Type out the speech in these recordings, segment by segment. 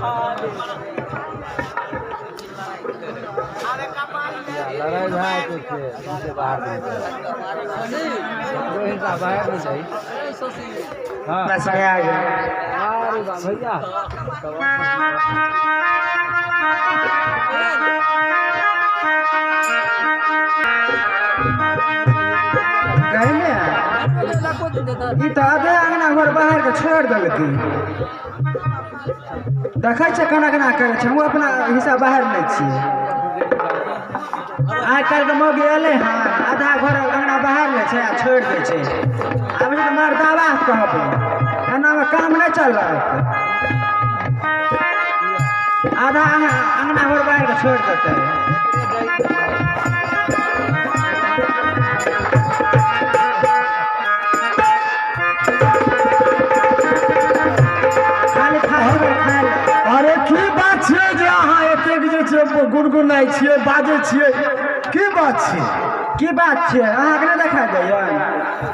लड़ाइ भए जेतै से सौंसे बाहर ककरो हिस्सा बाहर नहि चाही। हँ, अरे बा भैया। कहने ई तऽ आधे अङ्गना घर बाहर के छोड़ि देलकै। देखै छै केना केना करै छै। हमहूँ अपना हिस्सा बाहर लै छियै। आइ काल्हिके मौगी एलै हँ, आधा घर अङ्गना बाहर लै छै आ छोड़ि दै छै। आब तऽ मर्दाबा कहबै, एनामे काम नहि चलत। आधा अङ्गना अङ्गना घर बाहर के छोड़ि देतै। खाली खाइ खाइ। अरे, की बात छियै जे अहाँ एतेक जे छै गुनगुनाइ छियै, बाजै छियै? की बात छियै? की बात छियै, अहाँके नहि देखा दैए?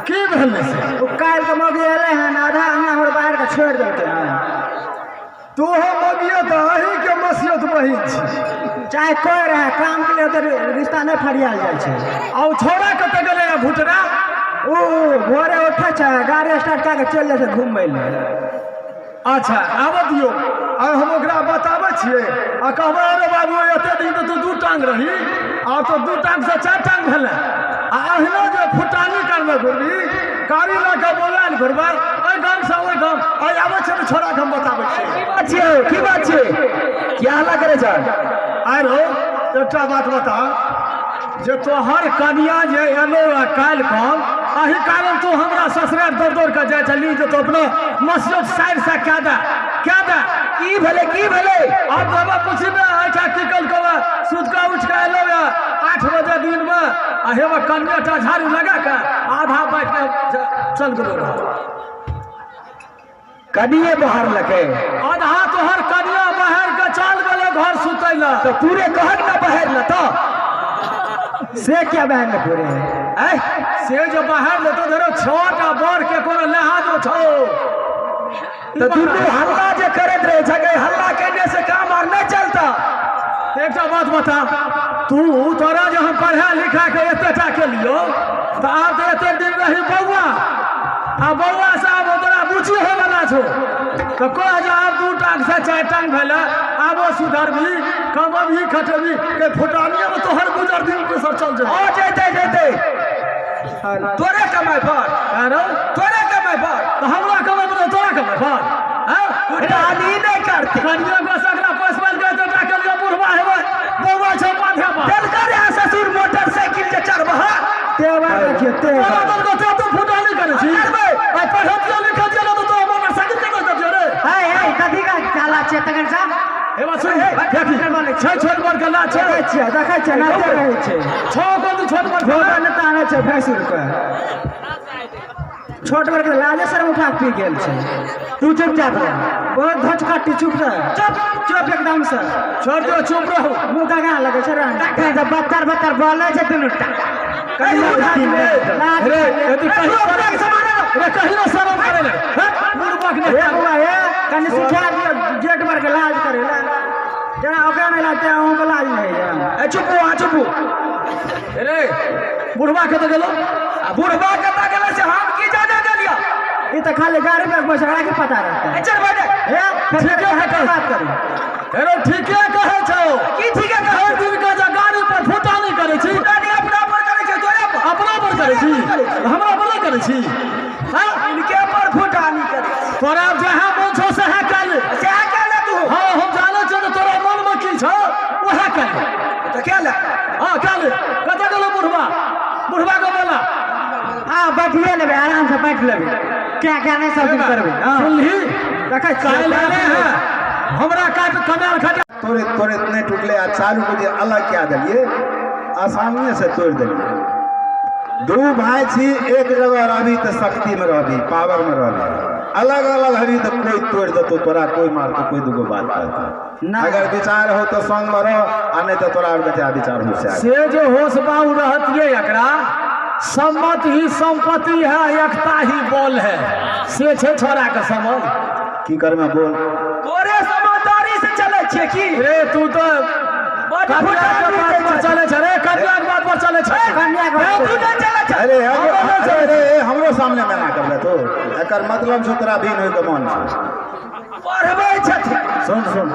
की भेलै से? ओ काल्हिके मौगी एलै हन, आधा अङ्गना घर बाहर के छोड़ि देलकै हन। तोहो मगियो तऽ अहीँके मसियत बहिन छी। चाहे कोइ रहए, कामके लिए तऽ रिश्ता नहि फरियाल जाइ छै। आ ओ छौड़ा कतऽ गेलै हँ, भुटरा? ओ भोरे उठै छै, गाड़ी स्टार्ट कए कऽ चलि जाइ छै घुमय लए। अच्छा, आबऽ दियौ, आइ हम ओकरा बताबै छियै आ कहबै, अरे बाबू, एते दिन तऽ तू दू टांग रही, आब तऽ दू टांगसँ चारि टांग भेलै आ अहिना जे फुटानी करबै घुरबी, गाड़ी लऽ कऽ बोलायल घुरबै एहि गामसँ ओहि गाम। आइ आबै छै ने छोड़ाके, हम बताबै छियै। की बात छियै? की बात छियै? क्या हल्ला करै छ? आइ रौ, एकटा बात बता जे तोहर कनिया जे एलो आ काल्हि खन, एहि कारण तू हमरा ससुराल दौड़ दौड़ कऽ जाइ छली जे तू अपना मसियौत साइडसँ कए दे, कए दे। की भेलै? की भेलै? आब बाबा पुछबे, एहिठाम की कलकौ? सुति कऽ उठि कऽ एलौ 8 बजे दिनमे आ हेबे कनिएटा झाड़ू लगा कऽ आधा बाटि कऽ चल गेलो रहऽ। कनिए बाहर लके? आधा तोहर कनिया बाहर के चल गेलै घर सुतै लए। तऽ पूरे कहक ना बाहर ल तऽ। से क्या बहन ने पूरे? ऐ। से जे बाहर लेतो धरो छटा बर के कोनो लिहाजो छौ? तऽ दुनू हल्ला जे करैत रहै छै, हल्ला केने से काम आर नहि चलता। एकटा बात बता तू, तोरा जे हम पढ़ा लिखा के एतेटा केलियौ तऽ आब तऽ एते दिन रही बौआ आ बौआ से आब तोरा बुची होयवला छौ, तऽ कह जे आब दू टांग से चारि टांग भेलै, आबो सुधरबी, कमबही खटेबी के फुटानिए मे तोहर गुजर दिन गुजर चल जाए? ओ जैते जैते तोरे कमाइ पर। आरो? तोरे कमाइ पर। तऽ हमरा कमाइ पर, तोरा कमाइ पर, आँय? फुटानी नहि करते। कनियो के सगरा पैस पैस के एतेटा केलियौ, बुढ़वा हेबै, बौआ छौ बाधे पर। देलकर रे ससुर मोटरसाइकिल जे चढ़बह। तेवर देखियौ, तोरा तेवर। देलको ते तू फुटानी करै छी? करबै। आ पढ़तियो लिखतियो ने तऽ तोरा मोटरसाइकिल कतऽ देतियो रे? है है, कथी का काला छै तखन साहब? हेबा सुन, देखी छै, छोट बड़ के लाज छै। देखै छियै, देखै छियै, नाचे रहै छै। छौ को तू छोट बड़ घोड़ा नहि तानै छै भैंसुरके। छोट बड़के लाजे शरम उठा के पी गेल छै। तू चुपचाप रह। बहुत धचकाटी। चुप रह, चुप चुप एकदम से। छोड़ दियो, चुप रहू। मुँह गगा लगै छै रह। तखन से बत्तर बत्तर बोलै छै दुनू टा। कनि लाज। रे, यदि कहीं रे कहीं ना शरम करे ले हैं बुढ़बक ने। हे बौआ, हे, कनि सिखा दियौ जेठ बड़के लाज करे ला। जेना ओकरा नहि लाज, तेना अहूँके लाज नहि होइए। ए, चुपू, अहाँ चुपू। रे, बुढ़बा कतऽ गेलो? आ बुढ़बा कतऽ गेलै से हम की जाने गेलियै? ई तऽ खाली गाड़ी पर बैसल, एकरा की पता रहतै? ए, चल बैठ। हे, फेर ठीके है। कहै बात करू। अरे, ठीके कहै छौ। की ठीके कहै? हर दिन के जे गाड़ी पर फुटानी करै छी। फुटानी अपना पर करै छै, तोरे पर। अपना पर करै छी, हमरा पर नहि करै छी, हाँ? इनके पर फुटानी करै छै। तोरा जहाँ मन छौ सएह कए ले। सएह कए ले तू। हाँ, हम जानै छियै जे तोरा मनमे की छौ, उएह कए ले। तऽ कए ले। हाँ, कए ले। कतऽ गेलौ बुढ़बा? बुढ़बा के बोला। हाँ, बैठिए लेबै, आराम से बैठ लेबै। क्या क्या नहि सब दिन करबै, हाँ। सुनली? देखै छियै। काल्हि एलै हँ हमरा काट कमायल खटा। तोड़े तोड़े नहि टूटलै आ चारू को जे अलग कए देलियै, आसानिए से तोड़ि देलियै। दू भाय छी, एक जगह रहबी तऽ शक्तिमे रहबी, पावरमे रहबी। अलग अलग हबी तऽ कोइ तोड़ि देतौ तोरा, कोइ मारतौ, कोइ दूगो बात कहतौ। नहि। अगर विचार हो तऽ संगमे रह आ नहि तऽ तोरा आरके जएह विचार हो सएह। से जे होश बाबू रहतियै, एकरा सम्मत ही संपत्ति है, एकता ही बल है, से छै छोड़ा के समझ। की करमे बोल? तोरे समझदारी से। कन्या के बात पर चले छै रे, कन्या के बात पर चले छै। कन्या के बात तू नहि चले छै। अरे अरे हमरो सामने मना करले तो एकर मतलब छौ तोरा भिन्न होय के मन छौ। पढ़बै छथिन। सुन सुन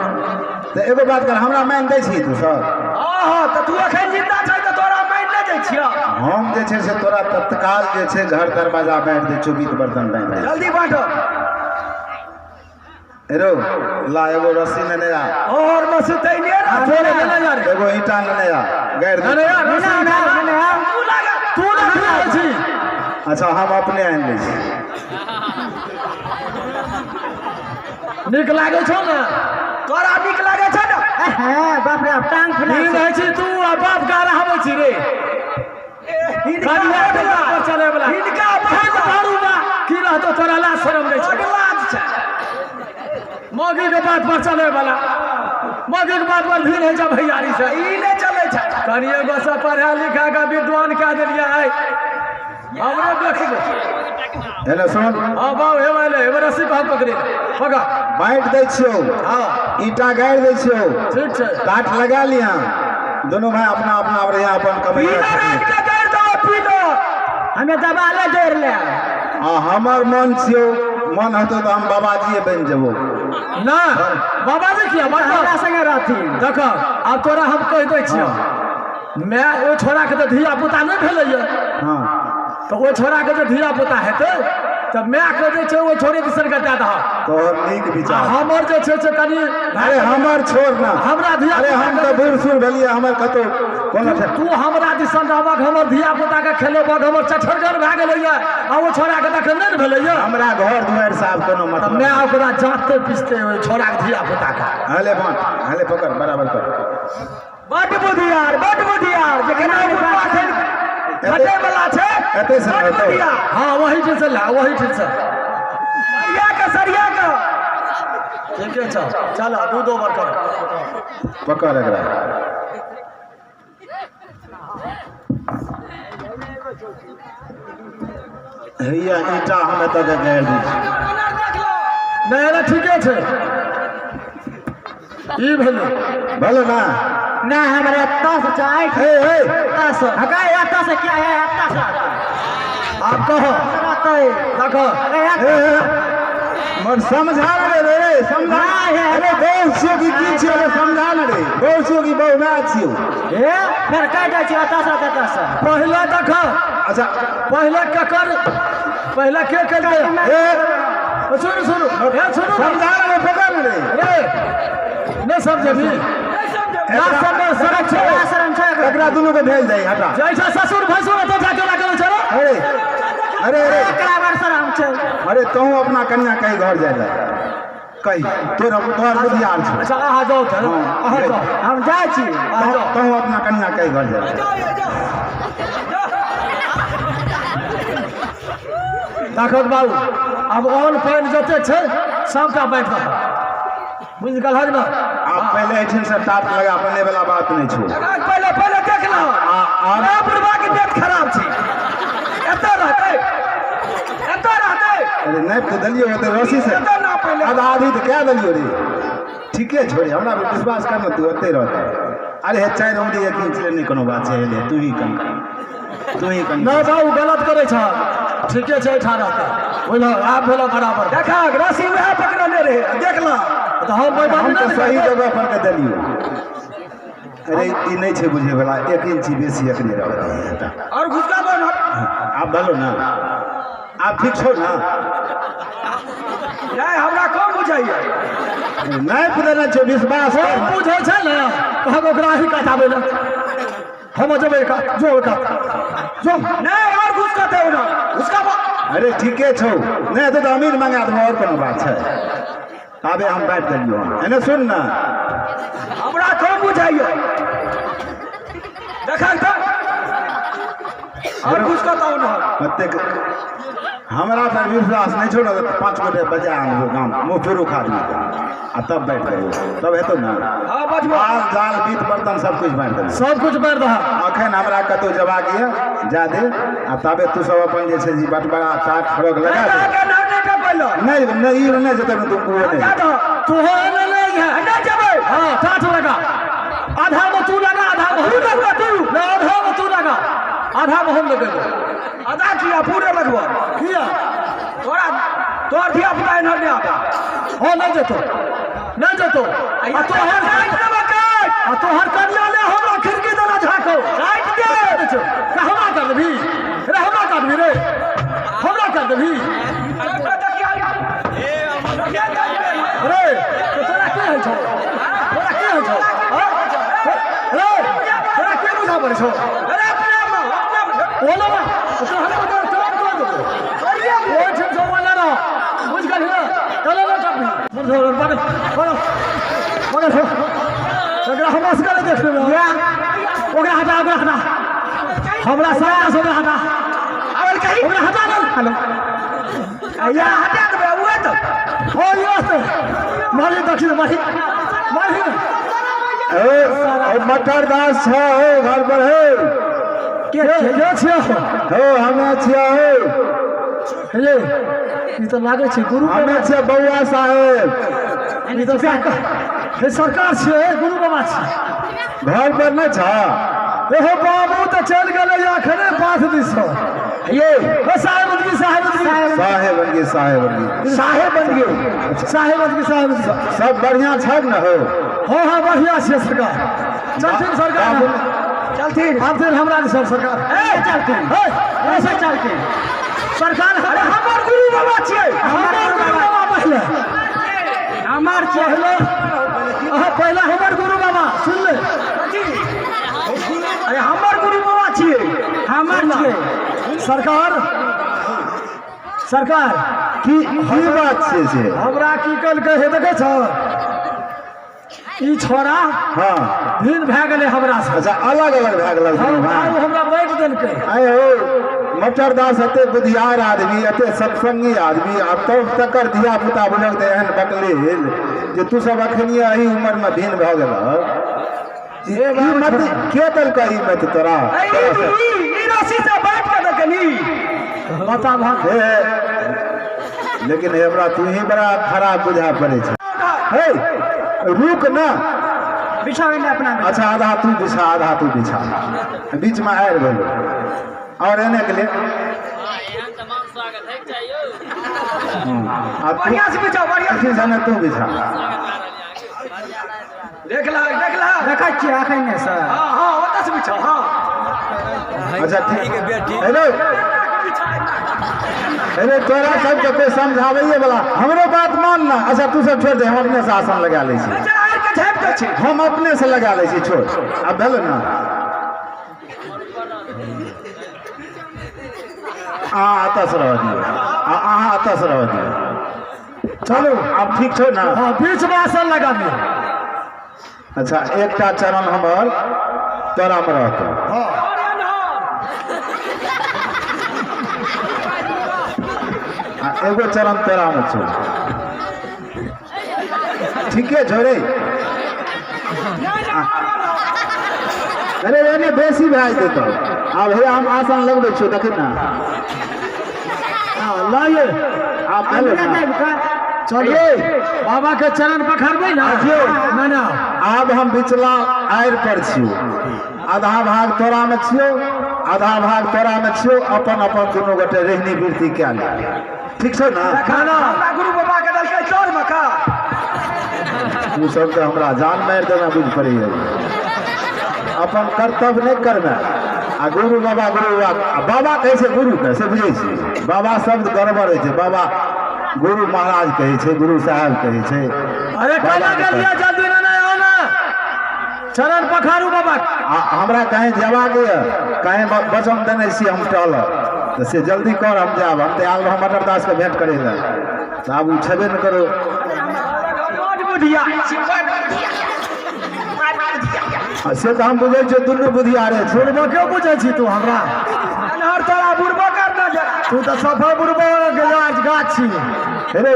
तऽ एगो बात कर, हमरा मान दै छी तू सब? हँ, तऽ तू एखन जिंदा छै तऽ तोरा मान नहि दै छियौ। हम जे छै से तोरा तत्काल जे छै घर दरवाजा बाँटि दै छियौ, बीत बर्तन बाँटि दै। जल्दी बाँटो। एरो ला एगो रस्सी लेने आ। और मसुतै ने थोड़े लेने जा रे। एगो ईंटा लेने आ, गाड़ि दे। अरे यार रस्सी लेने आ। तू लगा, तू ना फिरै छी। अच्छा हम अपने आनि लै छी। नीक लागै छौ ने? तोरा नीक लागै छौ ने? हैं बाप रे, टांग फुला नीक रहै छी तू आ बाप का रहबै छी रे। हिनका के बात पर चले वाला हिनका बहुत भारू बा की रहतो तोरा लाज शरम नै छै। लाज छै। मौगी के बात पर चले वाला, मौगी के बात पर भीड़ होइ छै भैयारी से। ई नहि चलै छै। कनिए गो से पढ़ा लिखा के विद्वान कए देलियै आइ। हमरो देखबै। हेलो सुन। हाँ बाबू हे वाले हे रस्सी पर पकड़े पकड़। बाँटि दै छियौ। हाँ ईंटा गाड़ि दै छियौ। ठीक छै। काठ लगा लिहा, दोनों भाई अपना अपना रहिया अपन कमैया। हमें दबाले जोड़ ले। आ हमर मन छियौ, मन हेतौ तऽ हम बाबाजीए बनि जेबौ। ना बाबाजी किया हमरा संगे रहथिन। देख आब तोरा हम कहि दै छियौ, मैं ओहि छोड़ाके तऽ धिया पुता नहि भेलैया। हाँ तऽ ओहि छोड़ाके जे धिया पुता हेतै तऽ मायके जे छै ओहि छोड़े दिसन के दए दहक। तोहर नीक विचार। हमर जे छै से कनि अरे हमर छोड़ ना, हमरा धिया। अरे हम तऽ बूढ़ सूढ़ भेलियै, हमर कतौ कोनो तू हमरा दिसन रहबक, हमर धिया पुता के खेलेबक, हमर चठरगर भए गेलैया आ ओ छोड़ाके तखन नहि ने भेलैया। हमरा घर दुआरि साफ कोनो मतलब। माय ओकरा जाँतते पिसते ओहि छोड़ाके धिया पुता के। हले बाँट, हले पकड़ बराबर कर। बड बुधियार, बड बुधियार, जेकरा घटे वाला छै एते से रहतौ। हाँ वही ठीक से ला, वही ठीक से सरिया के, सरिया के ठीके छौ। चल दू दो बार कर पकड़ एकरा। हैया ईंटा हम एतऽ के गाड़ि दै छी। नहि नहि ठीके छै। ई भेलै भेलै ना? ना हमरा एतऽ से चाहे एतऽ से हका, एतऽ से क्या है एतऽ से। आप कहो देखो मर समझा न रे रे, समझा। अरे बहु छियौ कि की छियौ रे, समझा न रे। बहु छियौ कि बहु माय छियौ? ए फेर कहि दै छियौ एतऽ से एतऽ से। पहिले देखो। अच्छा पहिले केकर, पहिले के केलकै? ए सुन सुन, ए सुन, समझा न रे, पकड़ रे। रे नहि समझबी? एकरा दुनू के भेज दही हटा। जैसे ससुर भैंसुर एतऽ जाके लागल छै रे। अरे अरे अरे एकरा बड़ शरम छै। अरे तों अपना कन्या कहीं घर जाय ले कही, तोर तोहर बुधियार छौ। अच्छा अहाँ जाउ तऽ, अहाँ जाउ। हम जाइ छी। तों अपना कन्या कहीं घर जाय ले। देखत बाबू आब ऑन पानि जते छै सबटा बाँटि दहक, बुझि गेलहक ने? आब पहिले एहिठाम से टाट लगा बने वाला बात नहि छौ। पहिले पहिले देख लह, बुढ़बा के पेट खराब छै। एतऽ रहतै, एतऽ रहतै। अरे नापि तऽ देलियौ ओते रस्सी से आधा आधी तऽ कए देलियौ रे। ठीके छौ रे, हमरा पर विश्वास कर ने, तू ओते रहतै। अरे हे 4 उंगली 1 इंच ले नहि कोनो बात छै, हे ले तू ही कम, तू ही कम। नहि बाबू गलत करै छह, ठीके छै एहिठाम रहतै। बुझलहक? आब भेलौ बराबर। देखक रस्सी वएह पकड़ने रहै, देख लह। तऽ हम हम तऽ सही जगह पर के देलियौ। अरे ई नहि छै बुझै वाला, 1 इंची बेसी एकरे रहतै। और घुसका बन। आब भेलौ ना? आब ठीक छौ ना? नहि हमरा कम बुझाइया। नापि देने छौ, विश्वास कर। बुझै छै ने कहब ओकरा ही काटाबै लए। हम जेबै कात, जो कात जो। नहि और घुसकतै ओना, घुसका। अरे ठीके छौ, नहि हेतौ तऽ अमीर मंगा देबौ, और कोनो बात छै? आबे हम बाँटि देलियौ। एने सुन ना, हमरा कम बुझाइया। देखक तऽ और घुसकतौ ओना। ओतेक हमरा पर विश्वास नहि छौ ने तऽ 5 गोटे बजा आनबो गाम मुँह फिरू आदमीके आ तब बैठ देबो, तब हेतौ ने? हाँ बजबो। माल जाल बीत बर्तन सब कुछ बाँटि देबो, सब कुछ बाँटि दहक। अखन हमरा कतौ जेबाक यऽ जा दे, आ ताबे तू सब अपन जे छै बटबरा टाट फरक लगा दे। नहीं नहीं ई नहि जेतै तू जा दहक। तू एने नहि है। नहि जेबै। हाँ टाट लगा, आधा में तू लगा। लगेबो आधा किया पूरे लगबो किया तोरा तोर धिया पुता एनहर नहि आबे। हो नहीं जेतो नहीं जेतो। आ तोहर आ तोहर कनिया ले हमरा खिड़की देना झाको काटि दे। हमरा कर देबी रे, हमरा कर देबी रे, हमरा कर देबी रे। तोरा के होइ छौ, तोरा के होइ छौ रे, तोरा के बुझा पड़ै छौ? अरे अपने ओला ना तो हम तो तोरा तोड़ देबो। ओइ ठाम से ओला ना बुझ गेलही ना? चलो ना टपी छोड़ बड़ बड़ बड़ ओकरा हमरा से देख लेबै। ओकरा हटा, ओकरा हटा, हमरा सामने से ओकरा हटा, ओकरा हटा दे। हेलो या हटा देबै उहे तऽ। हो यस मारी दक्षिण मारी मारी। ए मटर दास छ हो घर पर है के के छियै हो? हमे छियै हो। हे ई तऽ लागै छै गुरु हमे छियै बौआ साहेब। ई तऽ सरकार हे सरकार छियै, गुरु बाबा छियै। घर पर नहि छ? एहो बाबू तऽ चलि गेलै अखने पास दिस। ये हे साहेब जी, साहेब जी, साहेब बनगी, साहेब बनगी, साहेब बन गेल, साहेब जी, साहेब जी। सब बढ़िया छ न हो? हाँ हाँ बढ़िया छियै सरकार। चलथिन सरकार, चलथिन आबथिन हमरा दिस सरकार। ए चलथिन, हे ऐसे चलथिन सरकार। अरे हमर गुरु बाबा छियै, हमर गुरु बाबा पहिले, हमर पहिले, अहाँ पहिले हमर गुरु बाबा सुन ले। अरे हमर गुरु बाबा छियै, हमर छियै सरकार। सरकार की की बात छियै से? हमरा की कहलकै हे देखै छ ई छोरा हाँ भिन्न भए गेलै हमरा से। अच्छा अलग अलग भए गेल। हमरा बाँटि देलकै। आइ हो मटर दास एते बुधियार आदमी, एते सत्संगी आदमी, आ तब तकर धिया पुता बुझल तऽ एहन बकलेल जे तू सब अखनिये एही उम्र में भिन्न भऽ गेल। ई मत के देलकै ई मत तोरा? ई रस्सी से बाँटि के देलकै बता भाग। लेकिन हमरा तू ही बड़ा खराब बुझा पड़ै छै। हे रुक ना, बिछाबै ने अपना। अच्छा आधा तू बिछा, आधा तू बिछा, बीच में आरि भेलो और एने के लिए बढ़िया से बिछाओ, बढ़िया से तू बिछा। देख ला, देख ला, देखै छियै अखन सर। हाँ हाँ ओतऽ से बिछाओ। हाँ अच्छा ठीक है। हेलो अरे तोरा सबके कोई समझाबैये वाला हमरो बात मान ना। अच्छा तू सब छोड़ दे, हम अपने से आसन लगा लै छी, हम अपने से लगा लै छी, छोड़ अब भेल ना। अहाँ एतऽ से रह दियौ, अहाँ एतऽ से रह दियौ। चलू आब ठीक छौ ना? हाँ बीच में आसन लगा दियौ। अच्छा एकटा चरण हमर तोरा में रहतौ। हाँ एगो चरण तोरा में छौ। ठीके छौ रे। अरे एने बेसी भए जेतै तऽ आब हे हम आसन लगबै छियौ, देखी ना। हाँ लाइए आब भेलै ना? चलिए बाबा के चरण पखारबै ना। ना ना आब हम बिचला आरि पर छियौ, आधा भाग तोरा में छियौ, आधा भाग तोरा में छियौ। अपन अपन दुनू गोटे रहनी वृत्ति कए ले, ठीक छौ ना? खाना हमरा गुरु बाबा के देलकै चोर मका। तू सब तऽ हमरा जान मारि देना बुझि पड़ैए। अपन कर्तव्य नहि करबै आ गुरु बाबा गुरु बाबा बाबा कहै छै गुरु के, से बुझै छी? बाबा शब्द गड़बड़ होइ छै। बाबा गुरु महाराज कहै छै, गुरु साहेब कहै छै। अरे कहला गेलियै जल्दी ना ना आओ ना, चरण पखारू बाबा। आ हमरा कहीं जयबाक यऽ, कहीं वचन देने छी हम टहलब, तऽ से जल्दी कर, हम जायब। हम तऽ आयल रहौं मटर दास के भेंट करै लए, तऽ आब ओ छेबे नहि करो। से तऽ हम बुझै छियै दुनू बुधियारे छै। बुढ़बा बुझै छी तू हमरा? एनहर तोरा बुढ़बो करना जरा। तू तऽ सफा बुढ़बा गाछ छी। हेरे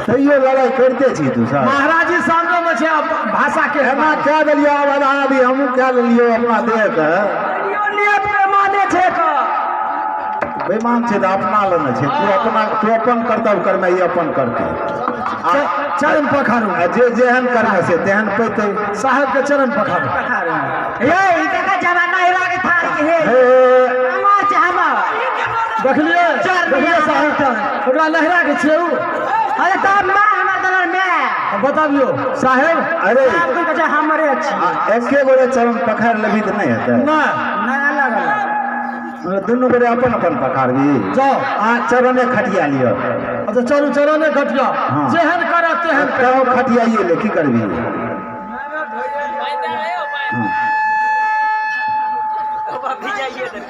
तैयो लड़ाइ करिते छी तू सब। महाराज जी सामने में छै भाषा के। एना कए देलियौ आब आधा आधी हमहूँ कए लेलियौ अपना देह के। नियत बेमाने छै का। बेमान छै तऽ अपना लेने छै। तू अपना, तू अपन कर्तव्य करमे, ई अपन करतै। चरण पखारू, आ जे जेहन करमे से तेहन पैतै। साहेब के चरण पखारू। ये ई देखै जमाना हेरा के थाल के हे। हे देखलिए देखलिए साहब ओकरा नहरा के छियै उ। अरे तब माँ हमर दलर में बताबियो साहेब। अरे सब कोई कहै छै हमरे छी। एके गोरे चरण पखार लेबही तऽ नहि हेतै? ना नहि अलग अलग दुनू गोरे अपन अपन पखारबी। जाओ आ चरणे खटिया लिअ। अच्छा चलू चरणे खटिया। हाँ। जेहन करत तेहन तब खटियाइए ले, की करबी?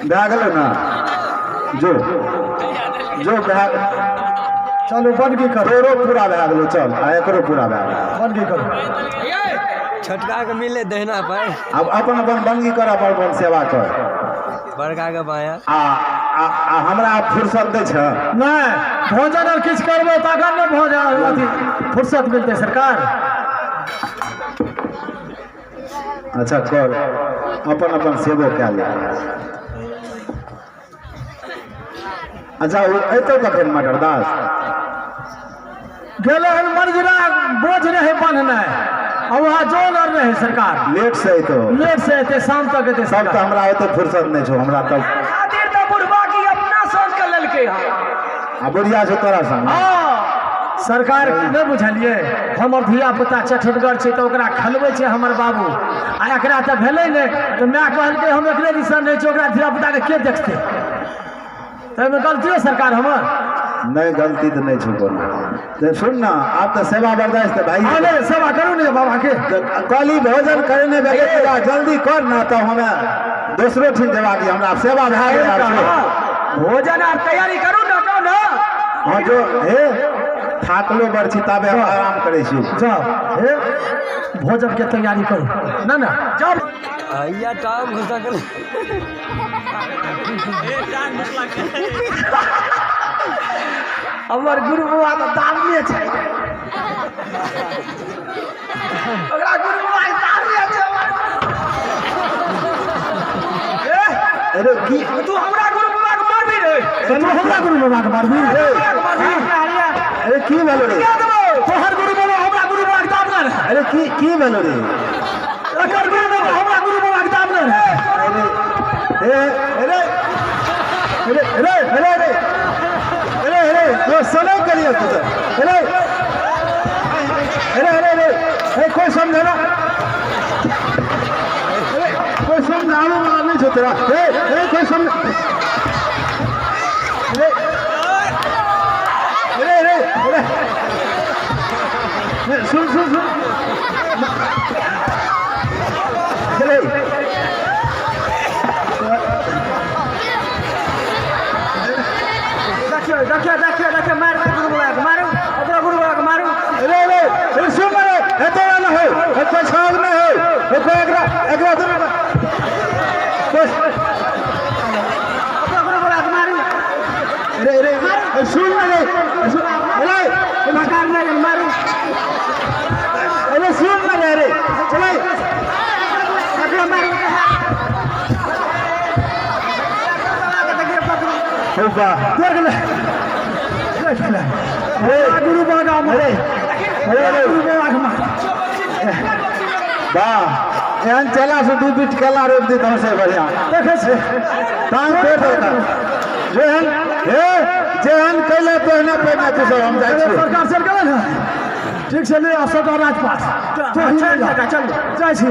भए गेलो ना? जो जो भए चलू बनगी करू। तोरो पूरा भए गेलो, चल आ एकरो पूरा भए गेलो। बनगी करू। छोटका के मिले दहिना पर। अब अपन अपन बनगी कर, अपन अपन सेवा कर। बड़का के बाया। आ आ आ हमरा आब फुर्सत दै छ? नहीं भोजन और किछु करबै तखन ने भोजन अथी फुर्सत मिलतै सरकार। अच्छा कर, अपन अपन सेवो कए ले। अच्छा ओ अयतौ कखन मटरदास? गेलै हन मर्जरा बोझ रहे बान्हनाइ आ वहाँ जोन और रहे सरकार। लेट से अयतौ? लेट से एतै, शाम तक एतै सब तऽ सरकार। हमरा ओते फुर्सत नहि छौ हमरा तब। खातिर तऽ बुढ़बा की अपना संग के लेलकै हन। आ बुढ़िया छौ तोरा संग? हाँ। सरकार नहि बुझलियै हमर धिया पुता चठनगर छै तऽ ओकरा खलबै छै हमर बाबू, आ एकरा तऽ भेलै नहि तऽ माय कहलकै हम एकरे दिसन रहै छी, ओकरा धिया पुताके के देखतै? ताहिमे गलतियो सरकार हमर? नहि गलती तऽ नहि छौ कोनो। तऽ सुन ना, आब तऽ सेवा बर्दाश्त तऽ भाई। अरे सेवा करू ने बाबा के। कहली भोजन करे नहि भेलै, जल्दी कर ना तऽ हमे दोसरो ठीन जेबाक यऽ, हमरा सेवा भए गेल आब। भोजन आर तैयारी करू ना जाउ ना। हाँ जो हे थाकलो बड़ छी ताबे हम आराम करै छी। जाओ हे भोजन के तैयारी करू ना ना जाउ। भैया टांग घुसा के हमर गुरु बाबा तऽ दारुए छै, ओकरा गुरु बाबा के दारुए छै। ए अरे की तू हमरा गुरु बाबा के मारबी रे? तू हमरा गुरु बाबा के मारबी? अरे की भेलो रे? तोहर गुरु बाबा हमरा गुरु बाबा के दाम ना रहे। अरे की की भेलो रे? एकर गुरु बाबा हमरा गुरु बाबा के दाम ना रहे। अरे अरे अरे अरे अरे अरे अरे अरे तो सुनो करिए तू तो। अरे अरे अरे अरे अरे कोई समझाना, अरे कोई समझाने वाला नहीं छो तेरा। ए ए कोई समझ, अरे अरे अरे अरे सुन सुन सुन, अरे देखियो देखियो देखियो देखियो मार मार गुरु बाबा के मारू, ओकरा गुरु बाबा के मारू। अरे अरे अरे सुन रे, एते ना हो, एते छाग ना हो, एते एकरा एकरा तो बस ओकरा गुरु बाबा के मारू। अरे अरे अरे सुन रे, अरे मकार में मारू। अरे सुन रे, अरे चले ओकरा मारू। हो बा देख ले देख ले गुरु बाबा अरे अरे गुरु बाबा के मार। वाह एहन चला से दू बीट केला रोपि दी तहन से बढ़िया। देखै छी टांग तोड़ि देलका। जेहन हे जेहन कैले तेहने पहिने तू सब, हम जाइ छी। सरकार चल गेलै ने? ठीक छै ले आ सबटा राजपाट। चल चल जाइ छी।